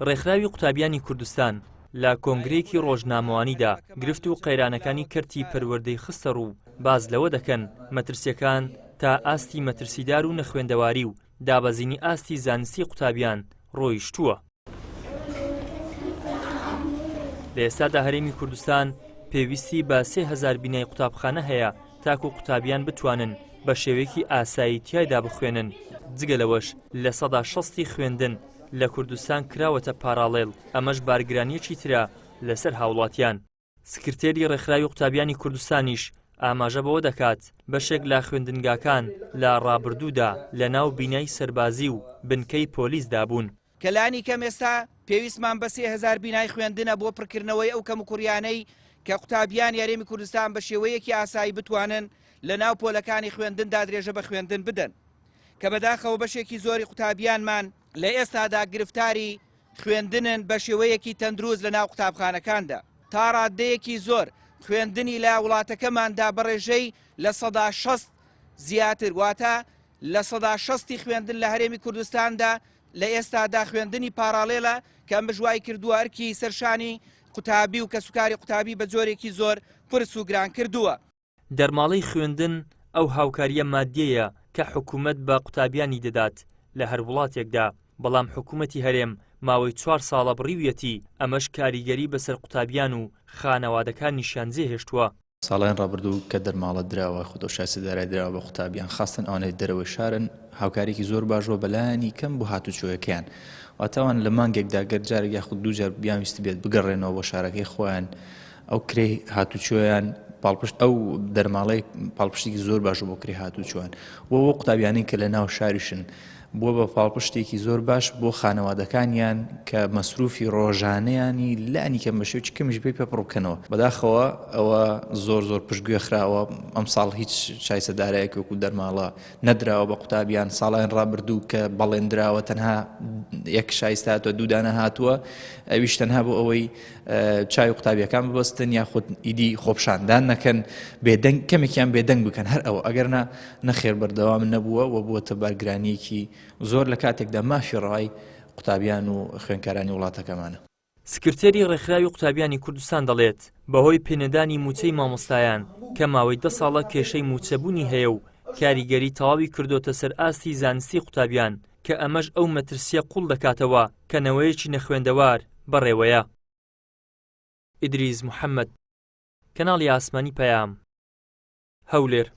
ڕێکخراوی قوتابیانی کوردستان لە کۆنگرەیەکی ڕۆژنامەوانیدا گرفت و قەیرانەکانی کەرتی پەروەردەی خستە ڕوو و باس لەوە دەکەن مەترسیەکان تا ئاستی مەترسیدار و نەخوێندەواری و دابەزینی ئاستی زانستی قوتابیان ڕۆیشتووە. لە ئێستادا هەرێمی کوردستان پێویستی بە 3000 بینای قوتابخانە هەیە تاکو قوتابیان بتوانن بە شێوەیەکی ئاسایی تیایدا بخوێنن، جگە لەوەش 60% خوێندن لە کوردستان کراوەتە پاراڵێڵ، ئەمەش بارگرانییەکی ترە لەسەر هاوڵاتیان. سکرتێری ڕێکخراوی قوتابیانی کوردستانیش ئاماژە بەوە دەکات، بەشێک لە خوێندنگاکان لە ڕابردوودا لەناو بینای سەربازی و بنکەی پۆلیسدا بوون. کە لانی کەم ئێستا پێویستمان بە 3000 بینای خوێندنە بۆ پڕکردنەوەی ئەو کەموکوڕیانەی کە قوتابیانی هەرێمی کوردستان بە شێوەیەکی ئاسایی بتوانن لە ناو پۆلەکانی خوێندندا درێژە بە خوێندن بدەن کە بەداخەوە بەشێکی زۆری قوتابیانمان لە ئێستادا گرفتاری خوێندنن بە شێوەیەکی تەندروست لە ناو قوتابخانەکاندا. تا ڕاددەیەکی زۆر خوێندنی لە وڵاتەکەماندا بە ڕێژەی 60% زیاتر واتە 60% ی خوێندن لە هەرێمی کوردستاندا لە ئێستادا خوێندنی پاراڵێلە کە ئەمەش وای کردووە ئەرکی سەرشانی قوتابی و کەسوکاری قوتابی بە جۆرێکی زۆر قورس و گران کردووە. دەرماڵەی خوێندن ئەو هاوکارییە مادیەیە کە حکومەت بە قوتابیانی دەدات لە هەر وڵاتێکدا، بەڵام حکومەتی هەرێم ماوەی چوار ساڵە بڕیویەتی، ئەمەش کاریگەری بەسەر قوتابیان و خانەوادەکانیشیان جێهێشتووە. ساڵانی ڕابردوو کە دەرماڵە دراوە خود ئەو شایستە دارای دراوە بە قوتابیان خاستن ئەوانەی دەرەوەی شارن هاوکاریکی زۆر باش بووە بەلایەنی کەم بۆ هاتوچۆیەکەیان واتە ئەوان لە مانگێکدا گەر جارێک یاخود دوو جار بیانویستبێت بگەڕێنەوە بۆ شارەکەی خۆیان ئەو کرێی هاتوچۆیان پاڵپشت ئەو دەرماڵەی پاڵپشتێکی زۆر باش بۆ کرێ هاتوچۆیان و بۆ قوتابیانی کە لە ناو شاریشن بووە بە پاڵپشتێکی زۆر باش بۆ خانەوادەکانیان کە مەسروفی ڕۆژانەیانی لانی کەم بە شێوەیەکی کەمیش بێ پێ پڕ بکەنەوە بەداخەوە ئەوە زۆر زۆر پشتگوێ خراوە ئەمساڵ هیچ شایستە دارایەک وەکو دەرماڵە نەدراوە بە قوتابیان ساڵان ڕابردوو کە بەڵێندراوە تەنها یەک شایستە هاتووە دوودانە هاتووە ئەویش تەنها بۆ ئەوەی چاوی قوتابیەکان ببەستن یاخود ئیدی خۆپشاندان نەکەن بێدەنگ کەمێکیان بێدەنگ بکەن هەر ئەوە ئەگەر نا نەخێر بەردەوام نەبووە و بووەتە بارگرانیەکی زۆر لە کاتێکدا مافی ڕەوای قوتابیان و خوێندکارانی وڵاتەکەمانە. سکرتێری ڕێکخراوی قوتابیانی کوردستان دەڵێت، بەهۆی پێنەدانی مووچەی مامۆستایان کە ماوەی دە ساڵە کێشەی مووچە بوونی هەیە و کاریگەری تەواوی کردۆتە سەر ئاستی زانستی قوتابیان کە ئەمەش ئەو مەترسییە قووڵ دەکاتەوە کە نەوەیەکی نەخوێندەوار بەڕێوەیە. ئیدریس محەمەد، کەناڵی ئاسمانی پەیام، هەولێر.